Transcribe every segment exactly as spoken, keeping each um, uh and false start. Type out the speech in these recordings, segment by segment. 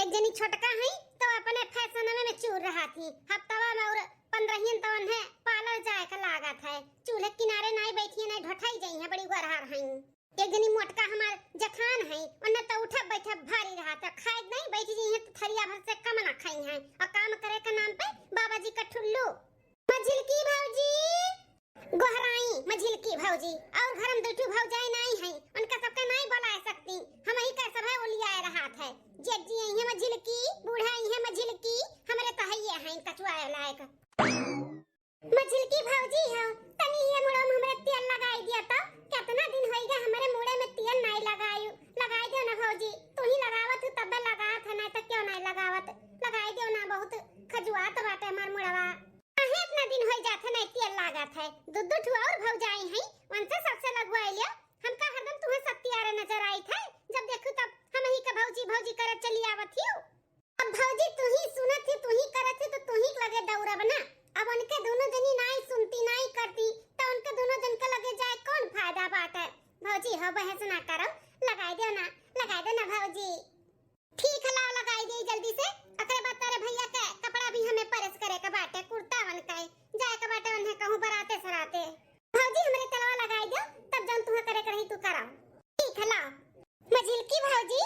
एक जनी छोटका है तो अपने फैशन में चूर रहा थी। हफ्तवा में और पंद्रहियन तो उन्हें पार्लर जाए का लागत है। चूल्हे किनारे नाई बैठी है, नाई ढोठाई जाई है, बड़ी गोरहार हैं। एक जनी मोटका हमार जठान है, उन्हें तो उठब बैठब भारी रहा था, खाए नहीं बैठी जाई है तो थरिया भर से कम ना खाई है। और काम करे के नाम पे बाबा जी का ठुल्लू। मझिलकी भौजी, गोहराई मझिलकी भौजी, और घर में दुठू भौजाई नाई है, उनका सबका नाई बुलाए सकती, हम ही का सब है ओलियाए रहा था। जेठ जी आई है मझिलकी, बूढ़ा आई है मझिलकी, हमरे तो है ये है कचुआए लायक। मझिलकी भौजी हो, तनी ये मुड़वा में हमरे तेल लगाई दिया तो, कितना दिन होई गए हमरे मुड़े में तेल नाई लगायू, लगाई दो ना भौजी, तू ही लगावत हो तबे लगावत है, नाई तो क्यों नाई लगावत, लगाई दो ना, बहुत खजुआत बाटे हमार मुड़वा। काहे इतना दिन होई जात है, नाई तेल लागत है, दू दू ठो और भौजाई हैं, उनसे सबसे लगवाई लियो, हमका हरदम तुम्हें सत्यारे नजर आई थे, जब देखू तब हम ही का भौजी भौजी करे चली आवत हियो। अब भौजी तू ही सुनत ही, तू ही करत ही, तो तू ही लगे दौड़ब ना। अब उनके दोनों जनी नाई सुनती, नाई करती, तो उनके दोनों जन के लगे जाए कौन फायदा बाटे? भौजी हो, बहस ना करो, लगाई दो ना, लगाई दो ना भौजी। ठीक है, लाओ लगाई दे जल्दी से। ओकरे बाद तेरे भैया के कपड़ा भी हमें प्रेस करे के बाटे, कुर्ता वन के, जाए के बाटे उन्हें कहूँ बराते सराते। भौजी हमरे तेलवा लगाई दो, तब जौन तुम्हें करे के रही तू कराओ। ठीक है, लाओ। मझिलकी भौजी,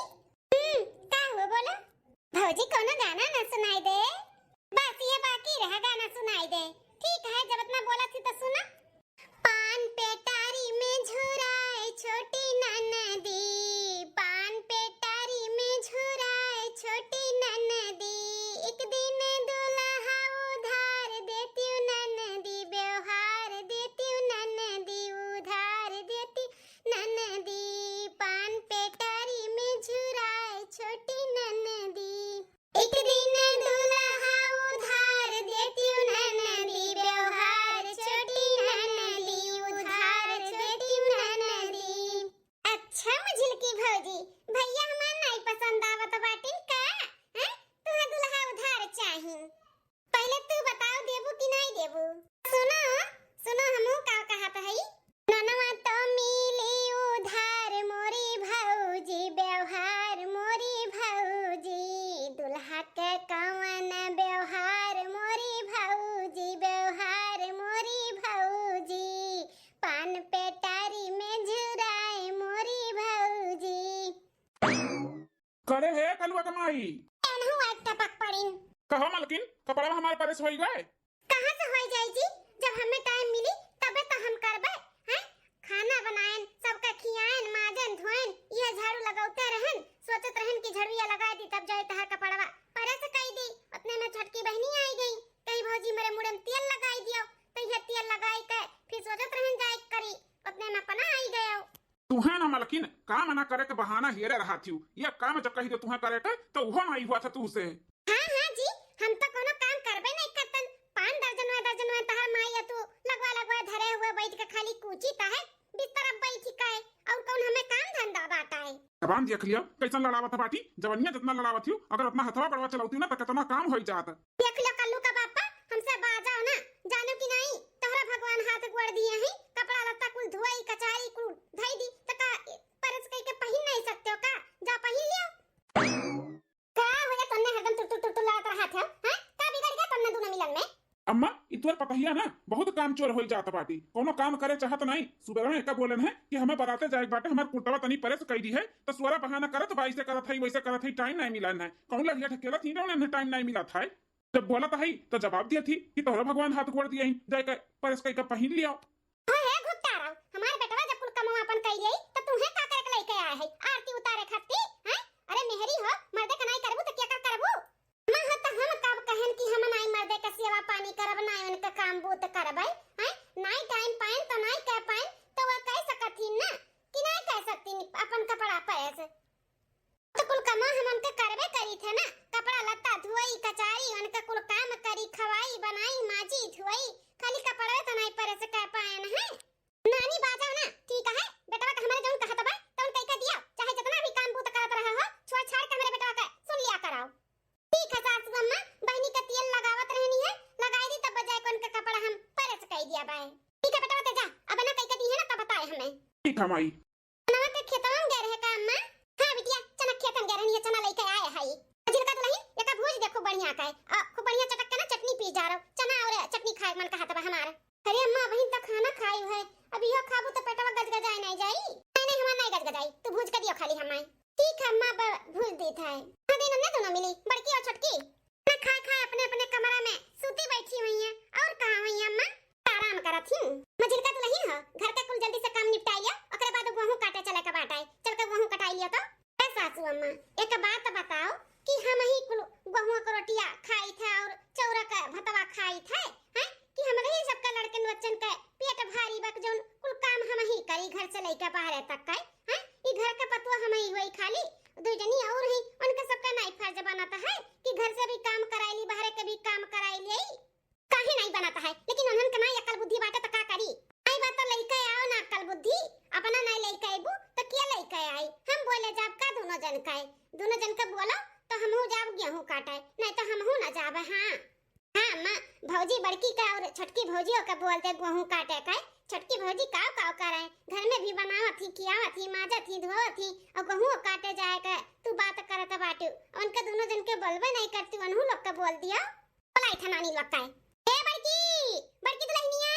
हम्म, का हुआ बोला? भौजी, कोनो गाना ना सुनाई दे। बस ये बाकी रहा, गाना सुनाई दे। ठीक है, जब इतना बोला थी तो सुना। पान पेटारी में झुराए छोटी ननदी, पान पेटारी में झुराए छोटी ननदी, एक दिन दुल्हा उधार देती ननदी, व्यवहार देती ननदी, उधार देती ननदी, पान पेटारी में झुराए छोटी ननदी। एक दिन दुल्हा उधार देती ननदी, व्यवहार छोटी ननदी, उधार छोटी ननदी। अच्छा मझिलकी भौजी, भैया हमार नाई पसंद आवत बाटिन का? हैं? तुहे दुल्हा उधार चाही? पहिले तू बताओ, देबू कि नाई देबू? सुनो, सुनो, हमहू का कहत हई। ननवा तो मिली उधार मोरी भौजी, व्यवहार मोरी भौजी, दुल्हा के कवन व्यवहार मोरी भौजी, व्यवहार मोरी भौजी, पान पेटारी में झुराए मोरी भौजी। करे हे कलुआ के माई। एनहु एक टपक पड़िन। कहो मलकिन, कपड़ा हमार प्रेस होई गए? कहाँ से होई जाई जी, जब हमें टाइम मिली तबे तो हम करबे, हैं? खाना बनाएन, सबका खियाएन, माजेन, धोएन, ये झाड़ू लगौते रहन, सोचत रहन कि झड़ुआ लगाई दी तब जाई तहार कपड़वा प्रेस कई दी। उतने में छोटकी बहनी आई गई, कही भौजी मेरे मुड़े में तेल लगाई दियो, तो ये तेल लगाई के फिर सोचत रहन जाए करी, उतने में अपना आई गयो। तुहें ना मलकिन, काम ना करे के बहाना हेरे रहा थियू। ये काम जब कही दे तुहें करे के, तो उहो नाई हुआ था तू से। हाँ, हाँ जी, हम तो कोनो काम करबे नहीं करतन। पान दर्जनवा दर्जनवा तहर माई या तू लगवा लगवा धरे हुए बैठ के खाली कूची ता है, बिस्तर अब बैठी का है, और कौन हमें काम धंधा बाटा है? जबान देख लिया, कैसन लड़ावत बाटी, जवनिया जितना लड़ावत हियो, अगर अपना हथवा बड़वा चलावती ना, तो कितना काम होई जात। देख लो कल्लू का बापा, हमसे बाजाओ ना, जानो कि नहीं, तोहरा भगवान हाथ गोड़ दिए हैं, कपड़ा लत्ता कुल धोई, कचारी कुल धई दी, तो का परस कई के पहिन नहीं सकते हो का? जा पहिन लियो। का हो गया, तन्ने हरदम टुटुर टुटुर लड़त रहा था, हैं? का बिगड़ गया तन्ने दोनों मिलन में? अम्मा, ई तोर पतहिया ना बहुत कामचोर होई जात बाटी, कोनो काम करे चाहत नहीं। सुबह में एका बोलन है कि हमें बराते जाए के बाटे, हमार कुर्तवा तनी प्रेस कई दी है, तो सोरा बहाना करत बा, ऐसे करत है, वैसे करत है, टाइम नहीं मिलन है। कौन लड़िया ढकेलत ही ना, उन्हें टाइम नहीं मिलत है। जब बोलत हई, तो जवाब दियत ही कि तोहरा भगवान हाथ गोड़ दिए ही, जाए के प्रेस कई के पहिन लियो। हाँ, हे घुपटाराव, हमार बेटवा जब कुल कमवा अपन कई लेई, तो तुम्हें का करे के लेके आए है? आरती उतारे खातिर, हैं? अरे मेहरी हो, मर्दे का नाई करबू तो क्या कर करबू? अम्मा हो तो हम कब कहन कि हम नाई मर्दे का सेवा पानी करब, नाई उनका काम बूत करबै, हैं? नाई टाइम पाइन तो नाई कह पाइन, तो वह कह सकत ही ना कि नाई कह सकती अपन कपड़ा प्रेस। तो कुल कमा हमन के करबे करी थे ना, कपड़ा लत्ता धोई, कचारी, उनके कुल काम करी, खवाई, बनाई, माजी, धोई, खाली कपड़वे तो नहीं प्रेस कर पाए न है। नानी बाजाओ ना, ठीक है, बेटवा के हमरे जौन कहत बा, तौन कई के दिया, चाहे जितना भी काम बूत करत रहा हो, छोड़ छाड़ के हमरे बेटवा के सुन लिया कराओ। ठीक है सासू अम्मा, बहनी के तेल लगावत रहनी है, लगाई दी तब बजाय कौन के कपड़ा हम प्रेस कई दिया बाए। ठीक है बेटवा, ते जा, अब ना कई के दी है ना, तब बताए हमें। ठीक है माई। चनवा के खेतवा में गए रहे का अम्मा? हाँ बिटिया, चना खेतन गए रहनी है, चना लेके आए हई। झिलका थे। हाँ, दिन हमने दोनों मिली, बड़की और छोटकी। ना खाए खाए अपने अपने कमरा में सूती बैठी हुई हैं। और कहाँ हुई हैं अम्मा? आराम करत ही। मझिलका दुलहिन हो, घर के कुल जल्दी से काम निपटाई लियो, ओकरे बाद गोहूँ काटे चले के बाटे। चल के गोहूँ कटाई लियो तो। ए सासू अम्मा, एक बात बताओ कि हम ही कुल गोहूँ के रोटिया खाई थे और चौरा के भतवा खाई थे, हैं? कि हमरे ही सबका लड़कन बच्चन के पेट भारी बा, जौन कुल काम हम ही करी, घर से लेके बाहरे तक के, हैं? ई घर के पतवा हम ही होई खाली, दुई जनी और ही, उनके सबका नाई फर्ज बनत है कि घर से भी काम कराई ली, बाहरे के भी काम कराई ली। काहे नाई बनत है, लेकिन उन्हन के नाई अकल बुद्धि बाटे त का करी? नाई बा त लइके आओ ना अकल बुद्धि, अपना नाई लइके अइबू त किया लइके आई? हम बोले जाब का दोनों जन के? दोनों जन के बोलो त हमहू जाब गेहूं काटे, नाई त हमहू ना जाब। हाँ, हाँ अम्मा, भौजी बड़की का और छोटकी भौजियों का बोल दे गेहूं काटे का। छोटकी भौजी काव काव करे, घर में भी बनावत ही, खियावत ही, माजत ही, धोवत ही, और गेहूं काटे जाए का तू बात करत बाटू। उनका दोनों जन के बोलबे नहीं करती, उन्हू लोग का बोल दिया। बोलाई था नानी लोग का। ए बड़की, बड़की दुलहिनिया।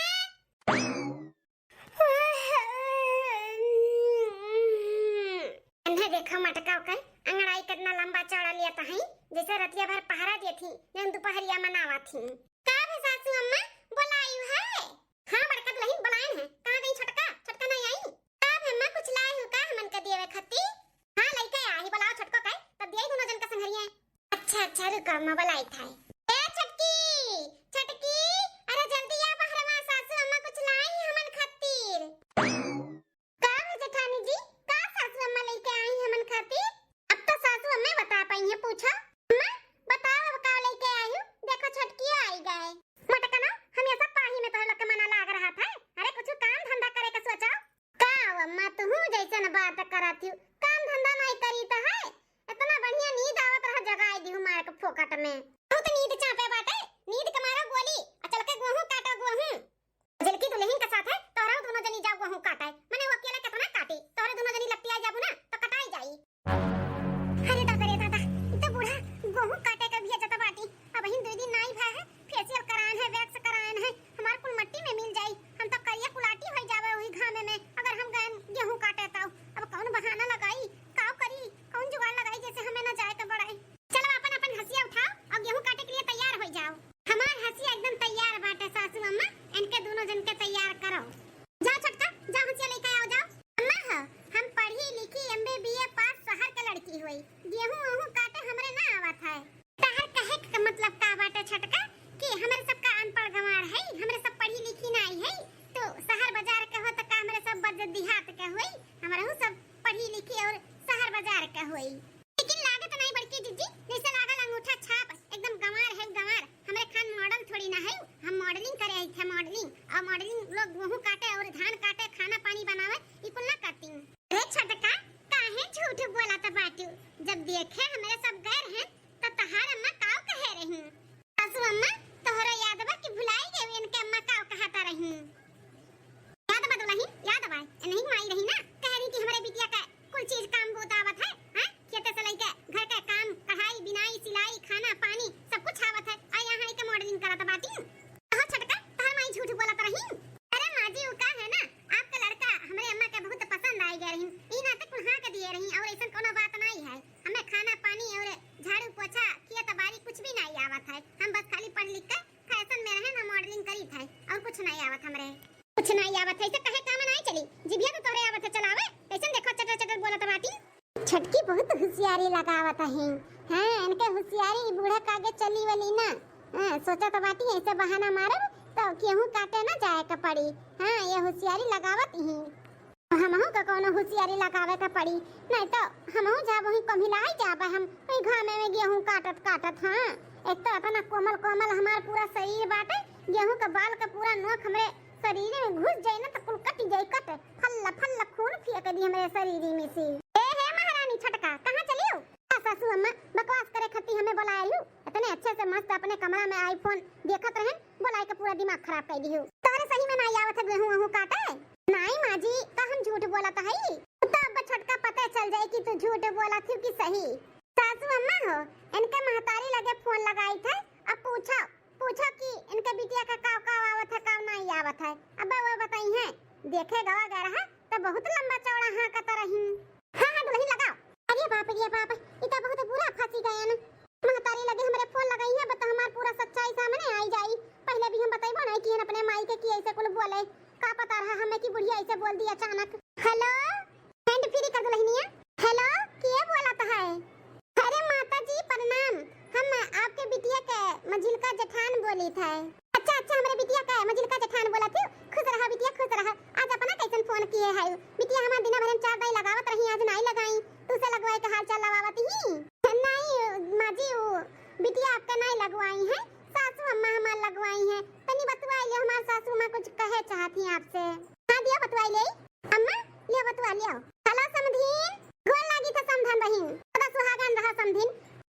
एन्हे देखो मटका ओकर, अंगड़ाई कितना लंबा चौड़ा लिया तहई, जैसे रतिया भर पहरा देत ही, जौन दुपहरिया मनावत ही। का भे सासू अम्मा, बोलायु है? हाँ बड़का दुलहिन बोलायन है, कहाँ गई छोटका? छोटका नहीं आई? का भे अम्मा, कुछ लाए हो का हमन के देवे खत्ती? हाँ लइके आई, बोलाओ छोटको के, तब दियाई दोनों जन का संघरिया। अच्छा अच्छा रुको अम्मा बोलाई थाई। ए छोटकी, छोटकी, अरे जल्दी आ बहरवा, सासू अम्मा कुछ लाई हमन खातिर। का हो जेठानी जी, का सासू अम्मा लइके आई हमन खातिर? अब तो सासू अम्मा बता पाई है, पूछो। अम्मा बताओ अब का लइके आई हो? देखो छोटकियो आई गए। मटकनो, हम ये सब पाही में तोहरे लोग के मना लाग रहा था। अरे कुछ काम धंधा करे का सोचो। का हो अम्मा, तुहू जैसन बात करत हो, काम धंधा नहीं करी त है? इतना बढ़िया नींद आवत रहा, जगाई दिहु मार के फोकट में। बहुत नींद चापे बाटे, नींद के मारो गोली, आ चल के गोहूं काटो गोहूं। झिलकी दुलहिन के साथ है, तोहरा दोनों जनी जाओ गोहूं काटे, मने वो अकेले कितना काटी, तोहरे दोनों जनी लपटिया जाबू ना तो कटाई जाई। अरे दादा रे दादा, ई तो बूढ़ा गोहूं काटे के भी जता बाटी। अब हिन दो दिन नाई भा है, फेशियल करायन है, वैक्स करायन है, हमार कुल मट्टी में मिल जाई। हम तो करिया कुलाटी होई जावे वही घामे में, अगर हम गए गेहूं काटे तो। अब कौन बहाना लगाई, का करी, कौन जुगाड़ लगाई जैसे हमें ना जाए के पड़े। चलो अपन अपन हंसिया उठाओ और गेहूं काटे के लिए तैयार हो जाओ। हमार हंसिया एकदम तैयार बाटे सासू अम्मा, इनके दोनों जन के तैयार करो। जा छोटका, जा हंसिया लेके आओ जाओ। अम्मा हो, हम पढ़ी लिखी एमबीबीए पास शहर के लड़की हुई, गेहूं वहूं काटे हमरे ना आवत है। तहर कहे के मतलब का बाटे छोटका कि हमरे सब का अनपढ़ गंवार है, हमरे सब पढ़ी लिखी नाई है, तो शहर बाजार के हो तो का हमरे सब बद देहात के होई, हमरहू सब पढ़ी लिखी और शहर बाजार के होई। लेकिन लागत नहीं बड़की जिज्जी, जैसे लागल अंगूठा छाप, एकदम गंवार है गंवार। हमरे खान मॉडल थोड़ी ना है, हम मॉडलिंग करे आई थे मॉडलिंग, और मॉडलिंग लोग गेहूं काटे और धान काटे, खाना पानी बनावे, ई कुल ना करती। अरे छोटका, काहे झूठ बोलत बाटू? जब देखे हमरे सब गए हैं तो तहार अम्मा काव कहे रही? सासू अम्मा, तोहरा याद बा कि भुलाई गए इनके अम्मा काव कहता रही? याद बा दुलहिन, याद बा। इन्हीं माई रही ना, कह रही कि हमरे बिटिया का कुल चीज काम बहुत आवत है, हैं? खेते से लेके घर का काम, कढ़ाई, बिनाई, सिलाई, खाना, पानी, सब कुछ आवत है। आ यहाँ आके मॉडलिंग करत बाटी। कहो छोटका, तोहर माई झूठ बोलत रही? अरे माँ जी, वो का है ना, आपका लड़का हमरे अम्मा के बहुत पसंद आई गए रही, ई नाते कुल हाँ के दिए रही, और ऐसन कोनो बात नहीं है। हमें खाना पानी और झाड़ू पोछा, खेत बारी कुछ भी नहीं आवत है। हम बस खाली पढ़ लिख के फैशन में रहे ना, मॉडलिंग करी थे, और कुछ नहीं आवत हमरे। कुछ नहीं आवत है, इसे कहे काम नहीं चली। जिभिया तो तोहरे आवत है चलावे, कैसन देखो चटर चटर बोलत बाटी। छोटकी बहुत होशियारी लगावत है। हाँ, इनके होशियारी बूढ़ा के आगे चली वाली ना। हाँ, सोचत बाटी ऐसे बहाना मारब तो गेहूं काटे ना जाए के पड़ी। हाँ, ये होशियारी लगावत ही। हमहू का कोनो होशियारी लगावे के पड़ी, नहीं तो हमहू जाब वहीं कमिलाई जाब हम, वही घामे में गेहूं काटत काटत। हाँ, एक तो इतना कोमल कोमल हमार पूरा शरीर बाटे, गेहूं के बाल के पूरा नोक हमरे शरीर में घुस जाई ना तो कुल कट जाई कट, फल्ला फल्ला खून फेंक दी हमरे शरीर में से। ए हे महारानी छोटका, कहाँ चलियो? आ सासू अम्मा, बकवास करे खत्ती हमें बोलाए लू, इतने अच्छे से मस्त अपने कमरा में आईफोन देखत रहे, बोलाए के पूरा दिमाग खराब कर दियो। तोहरे सही में ना आवत है गेहूं वहूं काटे? नाई माँ जी, का हम झूठ बोलत हई? तो अब छोटका पता चल जाई कि तू झूठ बोलत हू कि सही। सासू अम्मा हो, इनके महतारी लगे फोन लगाई थे, अब पूछो, पूछो कि इनके बिटिया का काव काव आवत है, काव नाई आवत है। अब वो बताई है, देखे गवा गए रहा तो बहुत लंबा चौड़ा हाँ कत रही। हाँ हाँ दुलहिन लगाओ। अरे बाप रे बाप, ई त बहुत बुरा फंसी गयन। महतारी लगे हमरे फोन लगाई है, बता हमार पूरा सच्चाई सामने आई जाई। पहले भी हम बतइबो नहीं किहन अपने माई के कि ऐसे कुल बोले। का पता रहा हमें कि बुढ़िया ऐसे बोल दी अचानक। हेलो, हैंड फ्री कर दुल्हनिया। हेलो, के बोलत है? अरे माता जी प्रणाम, हम आपके बिटिया के मझिलका जेठान बोलित है। अच्छा अच्छा, हमरे बिटिया के मझिलका जेठान बोलत है। खुश रहा बिटिया, खुश रहा। आज अपना कैसन फोन किए है? बिटिया हमार दिना भर में चार दाई लगावत रही, आज नाई लगाई। तुसे लगवाए के हाल चाल लवावत ही। नहीं माँ जी, वो बिटिया आपके नाई लगवाई है, सासू अम्मा हमार लगवाई है। तनी बतुआई ले, हमार सासू माँ कुछ कहे चाहत ही आपसे। हाँ दिया बतुआई ले। अम्मा, लियो बतुआ लियो। हेलो समधिन, गोर लागी था समधन बहिन। सदा सुहागन रहा समधिन।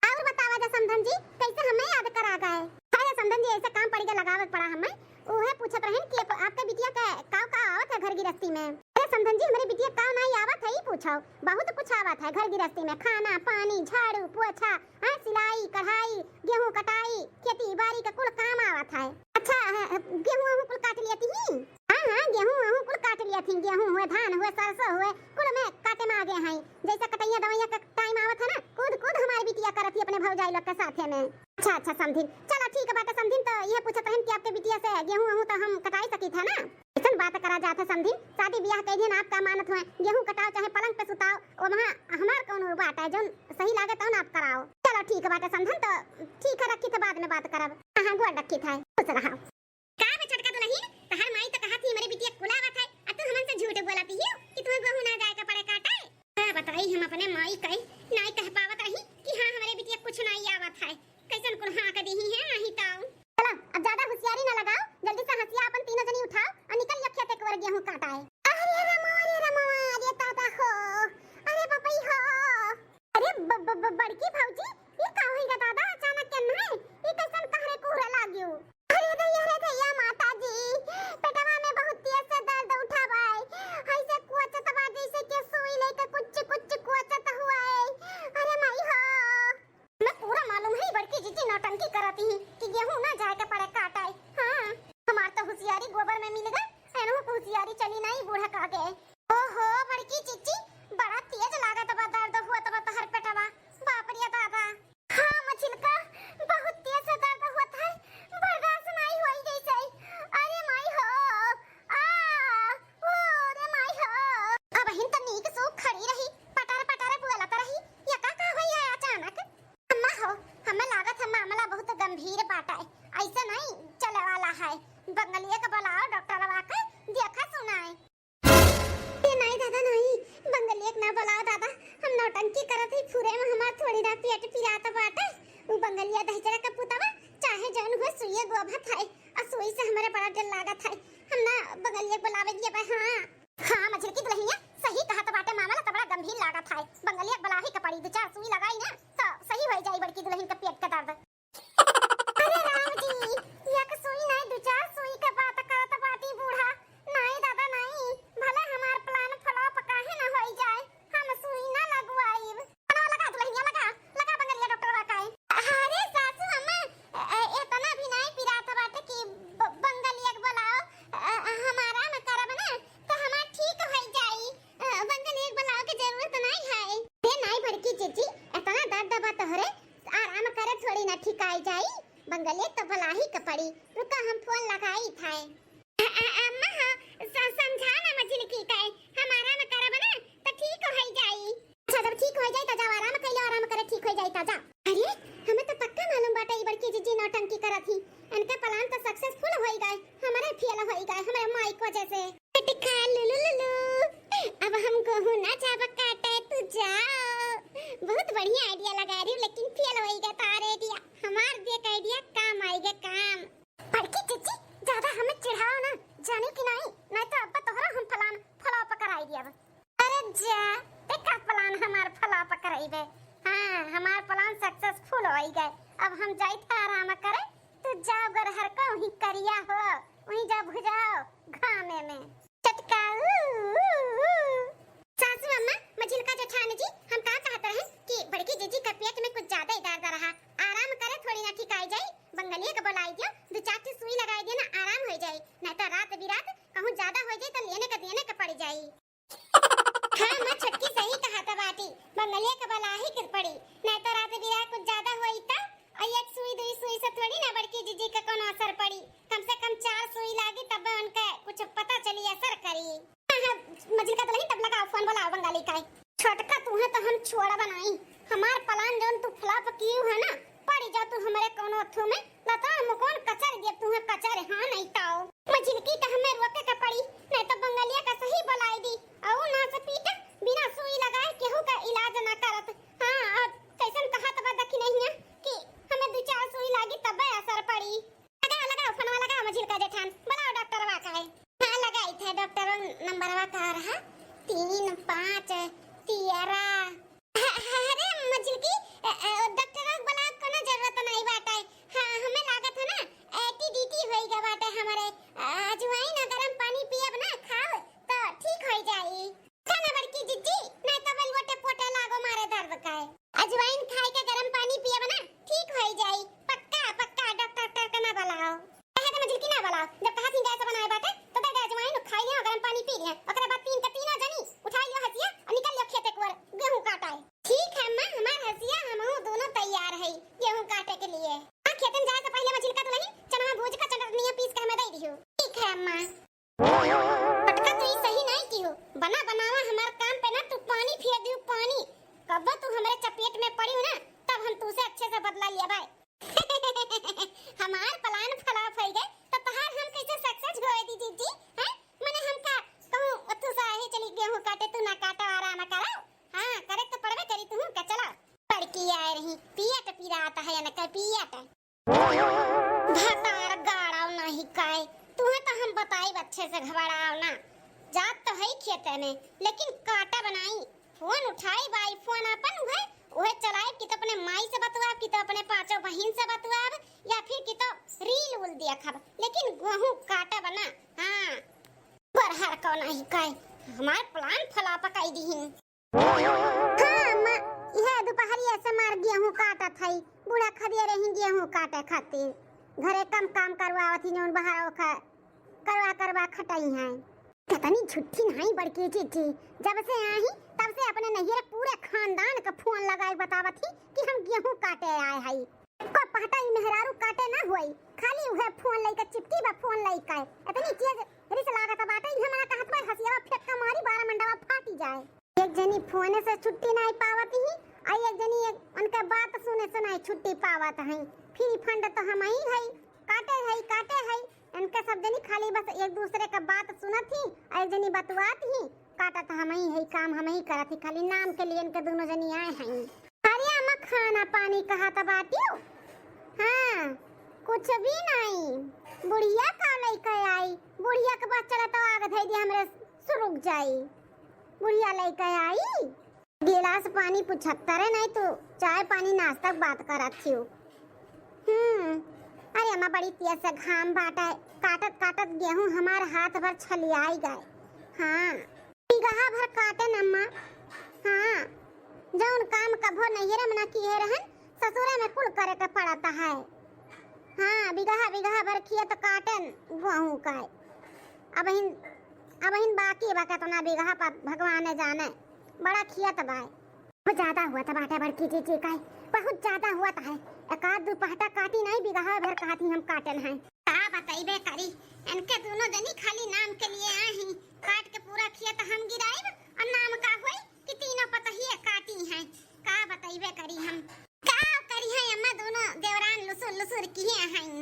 और बतावा जा समधन जी, कैसे हमें याद करा गए? अरे समधन जी, ऐसे काम पड़ गया, लगावे पड़ा हमें। उहे पूछत रहन कि आप, आपके बिटिया के काव का आवत है घर गृहस्थी में? अरे समधन जी, हमरे बिटिया काव नहीं आवत है, ई पूछो। बहुत कुछ आवत है घर गृहस्थी में, खाना, पानी, झाड़ू, पोछा, हाँ, सिलाई, कढ़ाई, गेहूं कटाई, खेती बाड़ी का कुल काम आवत है। अच्छा, हाँ, गेहूं वहूं कुल काट लियत ही? हाँ, हाँ, गेहूं वहूं कुल काट लियत ही, गेहूं हुए, धान हुए, सरसों हुए, कुल में काटे में आगे हैं। जैसे कटैया दवैया का टाइम आवत है ना, कूद कूद हमारी बिटिया करत ही अपने भौजाई लोग के साथे में। अच्छा, अच्छा, समधिन, चला ठीक बाटे समधिन, तो यह पूछत रहन कि आपके बिटिया से गेहूं वहूं तो हम कटाई सकित है ना? ऐसन बात करा जात है समधिन, शादी ब्याह कई दिन आपका मानत हुए, गेहूं कटाओ चाहे पलंग पे सुताओ, वो वहाँ हमार कौन बात है, जौन सही लागे तौन आप कराओ। चलो ठीक बाटे समधन, तो ठीक है, रखी थे, बाद में बात करब। हाँ, हाँ, गोड़ रखी थे, खुश रहा। का बे छोटका दुल्हन, तहर माई तो कहा थी हमरे बिटिया कुल आवत है, आ तू हमन से झूठ बोलत ही कि तुम्हें गेहूं ना जाए के पड़े काटे। का बताई हम अपने माई कई नाई कह पावत रही कि हाँ हमरे बिटिया कुछ नाई आवत है, कैसन कुल हाँक दीही है नहीं तो। चलो अब ज्यादा होशियारी ना लगाओ, जल्दी से हंसिया अपन तीनों जनी उठाओ और निकल यो खेते के ओर गेहूं काटाए। अरे रमवा, अरे रमवा, अरे दादा हो, अरे बपई हो। अरे ब-, ब-, ब-, बड़की भौजी, ये का होई रे दादा, अचानक के नहीं, ये कैसन कहरे कुहरे लाग्यो? अरे दैया रे दैया माता जी, पेटवा में बहुत तेज से दर्द उठा बाय, ऐसे कोचत बा जैसे के सुई लेके कुछ कुछ कोचत हुआ है। अरे माई हो। मैं पूरा मालूम है, बड़की जीजी नौटंकी करत ही कि गेहूं ना जाए के पड़े काटाए। हाँ, हमार तो होशियारी गोबर में मिल गए, एनहू के होशियारी चली नहीं बूढ़ा का के। ओहो, बड़की जीजी, बड़ा तेज लागत बा, दर्द हुआ तबा तहर पेटवा। बाप रे दादा। हाँ, मझिलका, बहुत तेज से दर्द हुआ था, बर्दाश्त नहीं होई जैसे। अरे माई हो, आ, ओ रे माई हो। अब हिन त नीक सूख खड़ी रही, पटर पटर बोलत रही, ये का का होई है अचानक? अम्मा हो, हमें लागत है मामला बहुत गंभीर बाटा है, ऐसे नहीं चले वाला है। बंगलिया के बुलाओ डॉक्टरवा के, देखा सुनाए। ए नाई दादा नाई, बंगलिया के ना बुलाओ दादा, हम नौटंकी करत ही, फुरे में हमार थोड़ी ना पेट पिरात बाटे। उ बंगलिया दहिजरा के पुतवा, चाहे जौन हुए सुइये गोभत है, आ सुई से हमारे बड़ा डर लागत है। हम ना बंगलिया के बुलावे दिए बा, हाँ। हाँ, मझिलकी दुल्हनिया, सही कहत बाटे, मामला त बड़ा गंभीर लागत है। बंगलिया के बुलाही के पड़ी, दो चार सुई लगाई ना, तो सही हो जाई बड़की दुल्हन के पेट के दर्द। अरे राम जी, एक सुई नहीं, दो चार सुई के बात करत बाटी बूढ़ा। नहीं दादा नहीं, भले हमार plan flop काहे ना होई जाए, हम सुई ना लगवाइब। अरे लगा दुल्हनिया, लगा, लगा बंगलिया डॉक्टरवा काई। अरे सासू अम्मा, अ, अ, इतना भी नहीं पिरात बाटे कि ब-, बंगलिया के बुलाओ, अ, अ, हमारा में करब ना, तो हमार ठीक होई जाई। अ, बंगलिया के बुलाओ के जरूरत नहीं है। अरे नहीं बड़की जीजी, इतना दर्द बा तोहरे, आराम करे थोड़ी ना ठिकाई जाई, बंगलिया तो बुलाही के पड़ी। रुका हम फोन लगाई थाए। अ, अ, अम्मा हो, स-, समझा ना मझिलकी के, हम आराम करब ना तो ठीक हो जाई। अच्छा जब ठीक हो जाई तो जाओ आराम कर लो, आराम करे ठीक हो जाई तो जा। अरे हमें तो पक्का मालूम बाटे ई बड़की जीजी नौटंकी करत ही, इनका plan तो successful होई गए, हमारे fail होई गए, हमारे माई की वजह से। टिका लुलु लुलु, अब हम गेहूं ना जाब काटे, तू जा। बहुत बढ़िया idea लगा रही हूँ, लेकिन fail होई गया तार idea। हमार दिया का idea काम आई गया काम। बड़की जीजी, ज्यादा हमें चिढ़ाओ ना, जाने कि नहीं, नहीं तो अब तोहरा हम plan flop कराई दिया। अरे जा, ते का plan हमार flop कराई बे? हाँ, हमार plan successful होई गए। अब हम जाई था आराम करे, तू जाओ गरहर को वहीं करिया हो, वहीं जा भुजाओ घामे में। चटकाऊ। सासू अम्मा, मझिलका जेठान जी, हम का कहत रहे कि बड़की जीजी का पेट में कुछ ज्यादा ही दर्द रहा, आराम करे थोड़ी ना ठिकाई जाई, बंगलिया के बुलाई दियो, दो चार ठे सुई लगाई दियो ना, आराम हो जाई, नहीं तो रात बिरात कहूँ ज्यादा हो जाई तो लेने का देने का पड़ जाई। हाँ, माँ छोटकी सही कहत बाटी, बंगलिया के बुला बदला लिया भाई। हमार plan flop होइ गए, तो तहार हम कैसे success होए दी जीजी, हैं? मने हमका कहूँ, "तू साहे चली गेहूं काटे, तू ना काटो, आराम करो।" हाँ, करे तो पड़बे करी, तू का चलो। बड़की आए रही, पियट पिरात है, इनका पियट। भतार गाड़ाव नाही काय, तुहे तो हम बताई अच्छे से, घबराव ना। जात तो है खेते में, लेकिन काटा बनाई। फोन उठाई बाई, फोन अपन उहे, उहे चलाइब कि तो अपने माई से बतुआब, कि तो अपने पांचों बहिन से बतुआब, या फिर कि तो reel उल देखब, लेकिन गेहूं काटब ना। हाँ, बरहर कौन ही कहे, हमार plan flop कई दीही। हाँ अम्मा, इहे दुपहरिया से मार गेहूं काटत हई, बूढ़ा खदिया रही गेहूं काटे खातिर, घरे कम काम करवावत ही, जौन बाहर ओखा करवा करवा खटई हैं। कतनी झुट्ठी नहीं बड़की जीजी, जब से आई तब से अपने नैहर पूरे खानदान का फोन लगाए बतावत ही कि हम गेहूं काटे आए हई। को पहटा ई मेहरारू काटे ना होई, खाली उहे फोन लइके चिपकी बा, फोन लइके। इतनी तेज रिस लागत बाटे, ई हमरा कहत बा हसियावा फेंक के मारी, बारह मंडवा फाटी जाए। एक जनी फोने से छुट्टी नहीं पावत ही, आ एक जनी एक, उनके बात सुने से नहीं छुट्टी पावत है। Free fund तो हम ही है, काटे है, काटे है। इनके सब जनी खाली बस एक दूसरे का बात सुनत ही, आ एक जनी बतुआत ही, काटत हम ही है, काम हम ही करत ही, खाली नाम के लिए इनके दोनों जनी आए हैं। अरे अम्मा, खाना पानी कहा त बाटियो? हाँ, कुछ भी नहीं। बुढ़िया का लइके आई, बुढ़िया के बात चला तो आग धई दे हमरे, सुरुक जाई। बुढ़िया लइके आई, गिलास पानी पुछत्तरे नहीं, तू चाय पानी नाश्ता के बात करत हियो। हम्म, अरे अम्मा, बड़ी तेज से घाम बाटे, काटत काटत गेहूं हमार हाथ भर छलियाई गए। हाँ, बिगहा भर काटेन अम्मा। हाँ, जौन काम कभो नैहरे में ना किहे रहन, ससुरे में कुल करे के पड़त है। हाँ, बिगहा बिगहा भर खेत काटेन गेहूं का। अबहिन, अबहिन बाकी बा केतना बिगहा पर, भगवाने जाने, बड़ा खेत बा। बहुत ज्यादा हुआ था बाटे बड़की जीजी का, बहुत ज्यादा हुआ था है। एक आध दू पहटा काटी नहीं, बिगहा भर काटी हम काटेन है। का बतइबे करी, इनके दोनों जनी खाली नाम के लिए आई, काट के पूरा खेत हम गिराइब और नाम का होई कि तीनों पतहिए काटी हैं। का बतइबे करी हम, का करी हैं अम्मा, दोनों देवरान लुसुर लुसुर किहे हैं,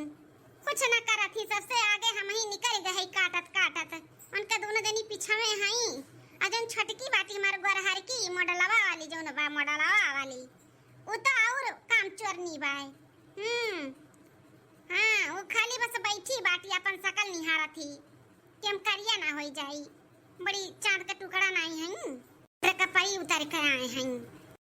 कुछ न करत ही, सबसे आगे हम ही निकल गए काटत काटत, उनके दोनों जनी पिछवे हैं। आ जौन छोटकी बाटी हमार गोरहर की मोडलवा वाली, जौन बा मोडलवा वाली, उ तो और काम चोरनी बाय। हम्म, हाँ, उ खाली बस बैठी बाटी, अपन सकल निहारत ही कि हम करिया ना होई जाई, बड़ी चांद का टुकड़ा नाई हई, तेरे कपड़ी उतार के आए हई।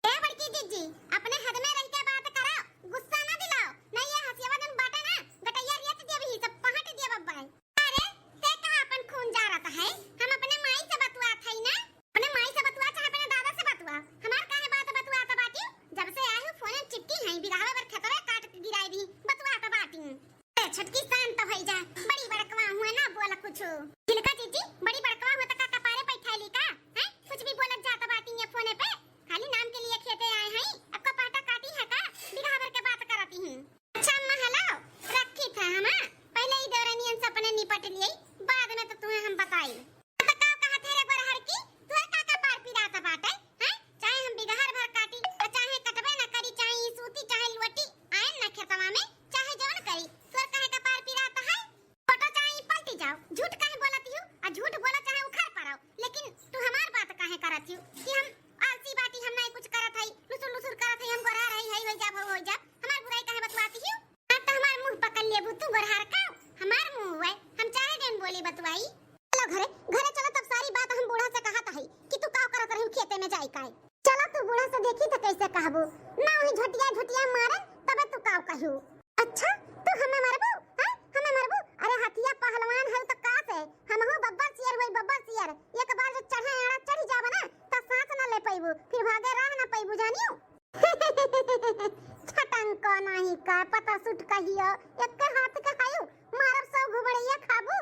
ए बड़की जीजी, अपने हद में रह के बात करो, गुस्सा ना दिलाओ, नहीं ये हसियावा जौन बाटे ना, गटैया रेत देब ही, सब पहट देब अब्बा। अरे, ते कहाँ अपन खून जारत है? हम अपने माई से बतुआत हई ना। अपने माई से बतुआ चाहे अपने दादा से बतुआ, हमार काहे बात बतुआत बाटी? जब से आए हो फोन चिपकी हैं, बिगहवे भर खेतवे काट के गिराई दी, बतुआत बाटी। ए, छोटकी शांत होई जा, बड़ी बड़कवा हुए ना बोल कुछ। झिलका जीजी, बड़ी बड़कवा हुए त का कपारे पे ठैली का? हैं? कुछ भी बोलत जात बाटी ये फोने पे। खाली नाम के लिए खेते आए हैं, अब कपाटा काटी है का? बिगहा भर के बात करती हूँ। अच्छा अम्मा, हेलो, रखी था हम, हाँ? पहले ही देवरनियन से अपने निपट लिए, बाद में तो तुम्हें हम बताई। तो का कहत है रे गोरहर की, तुहे का कपार पिरात बाटे, हैं? चाहे हम बिगहर भर काटी, आ चाहे कटबे न करी, चाहे ई सूती, चाहे लोटी, आयन न खेतवा में, चाहे जवन करी, तोर काहे कपार पिरात है? फोटो चाहे पलटी जाओ, झूठ काहे बोलत हियो? आ झूठ बोलो चाहे उखड़ पड़ो, लेकिन तू हमार बात काहे करत हियो कि हम आलसी बाटी, हम नहीं कुछ करत हई, लुसुर लुसुर करत हई, हम गोरहर हई, हई होई जाब, हो होई जाब, हमार बुराई काहे बतवाती हियो? आ तो हमार मुंह पकड़ लेबू तू गोरहर का, हमार मुंह हुए, हम चाहे जौन बोली बतवाई। चलो घरे, घरे चलो, तब सारी बात हम बूढ़ा से कहत हई कि तू का करत रही खेते में जाई काई। चलो तू बूढ़ा से देखी तो कैसे कहबू, ना वही झटिया झटिया मारे तबे तू का कहू। अच्छा, तू हमें मरबू, हैं? हमें मरबू? अरे हथिया पहलवान है तो का से, हमहू बब्बर सियर हुई, बब्बर सियर। एक बार जो चढ़े आड़ा चढ़ी जाबे ना, त सांस ना ले पैबू, फिर भागे राह ना पैबू, जानियो। छटंको नाही का, पता सुट कहियो, एक हाथ के खायू, मारब सौ घुबड़ैया खाबू।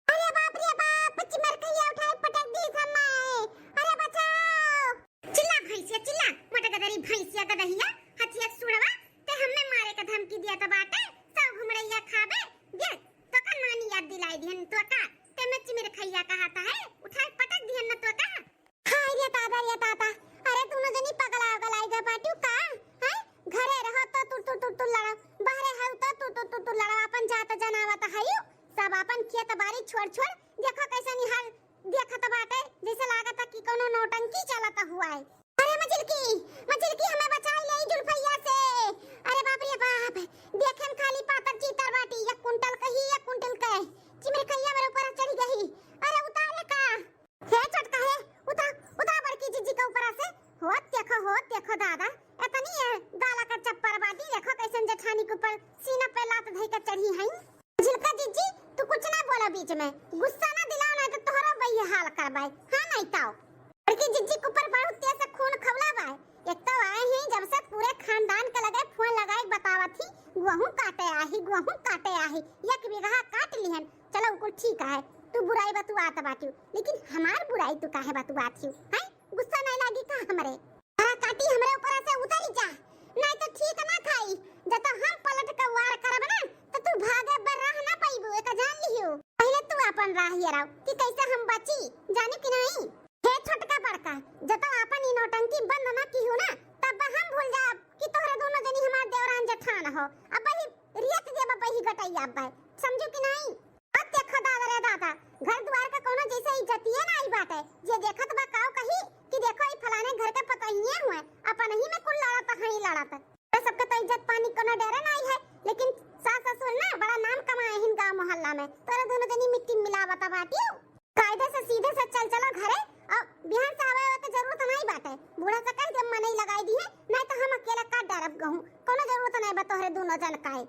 अरे बाप रे बाप, चिमर कहिया उठाए पटक दी समाए। अरे बचाओ। चिल्ला भैंसिया चिल्ला, मोटे गदरी भैंसिया गदहिया, हथिया सुड़वा, ते हमें मारे का धमकी दिया त बाटे, सौ घुमड़ैया खाबे, देख, तो का नानी याद दिलाई दिहन तो का, ते में चिमर खैया कहा था है, उठाए पटक दिहन न तो का। हाय रे दादा रे दादा, अरे दोनों जनी पगला उगला गए बाटू का? हैं? घरे छोड़, देखो कैसे निहाल देखत बाटे, जैसे लागत कि कोनो नौटंकी चलत हुआ है। अरे मझिलकी, मझिलकी, हमें बचाई ले जुल्फैया से। अरे बाप रे बाप, देखे में खाली पातर चीतर बाटी, एक कुंटल कही, एक कुंटल कहे। चिमरकैया मेरे ऊपर चढ़ गई। अरे उतार ले का? हे छोटका हे, उतार, उतार बड़की जिज्जी के ऊपर से। हो देखो, हो देखो दादा, इतनी ये गाला का चप्पर बाटी, देखो कैसन जेठानी के ऊपर सीना पे लात धई के चढ़ी है। झिलका जिज्जी, तू कुछ ना बोला बीच में, गुस्सा ना दिलाओ, नहीं तो तोहरा वही हाल करबाई। हाँ, नहीं ताओ। बड़की जिज्जी के ऊपर बहुत तेज से खून खौला बाय। एक तो आए ही जब से पूरे खानदान के लगे फोन लगाए बतावत ही, "गोहूं काटे आही, गोहूं काटे आही, एक बीघा काट लिहन।" चलो, कुल ठीक है, तू बुराई बतुआत बाटियो, लेकिन हमार बुराई तू काहे बतुआत हियो? हैं? गुस्सा नहीं लागी का हमरे? हरा काटी हमरे ऊपर से उतरी जा, नहीं तो ठीक ना खाई। जब तो हम पलट के वार करब ना, तो तू भागे बर राह ना पाइबू, एक जान लिहियो। पहले तू अपन राह ये रहो कि कैसे हम बची, जानी कि नहीं? हे छोटका बड़का, जब तो अपन ई नौटंकी बंद ना की हो ना, तब हम भूल जाब कि तोहरे दोनों जनी हमार देवरान जेठान हो। अब ही रियत देब, अब ही गटैया अब, समझू कि नहीं? अब देखो दादा रे दादा, घर दुआर का कोनो जैसे इज्जतिये ना आई बाटे। जे देखत बा काऊ कही कि देखो ई फलाने घर के पतोहिये हुए, अपन ही में कुल लड़त हई लड़त। तो सबके तो इज्जत पानी कोनो डरे ना आई है, लेकिन सास ससुर ना बड़ा नाम कमाए हिन गांव मोहल्ला में। तोरे दोनों जनी मिट्टी मिलावत बाटियो। कायदे से सीधे से चल चलो घरे, और बिहान से आवे के जरूरत नहीं बाटे। बूढ़ा से कह दे मनई लगाई दी है, नहीं तो हम अकेला काट डारब गहूं। कोनो जरूरत नहीं बा तोहरे दोनों जन काए।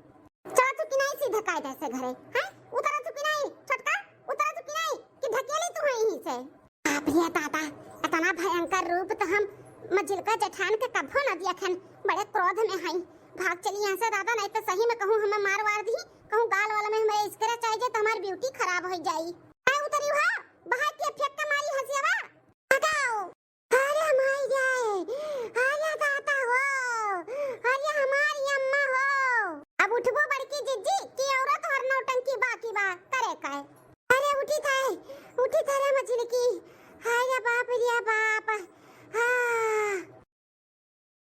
चला चुकी नहीं सीधे कायदे से घरे, हैं? उतरा चुकी नहीं, छोटका, उतरा चुकी नहीं, कि ढकेली तू है यहीं से। बाप रे दादा, इतना भयंकर रूप तो हम मझिलका जेठान के कभो न दिया खन, बड़े क्रोध में हई। भाग चली यहाँ से दादा, नहीं तो सही में कहूँ हमें मार वार दी, कहूँ गाल वाला में हमें स्क्रैच आई जाए तो हमारी ब्यूटी खराब हो जाई। अरे उतरी हो, बाहर के फेंक के मारी हंसियावा। भगाओ। अरे माई रे, अरे दादा हो, अरे हमारी अम्मा हो। अब उठबो बड़की जिज्जी कि औरत हर नौटंकी बाकी बा, करे काय? अरे उठी थे, उठी थे रे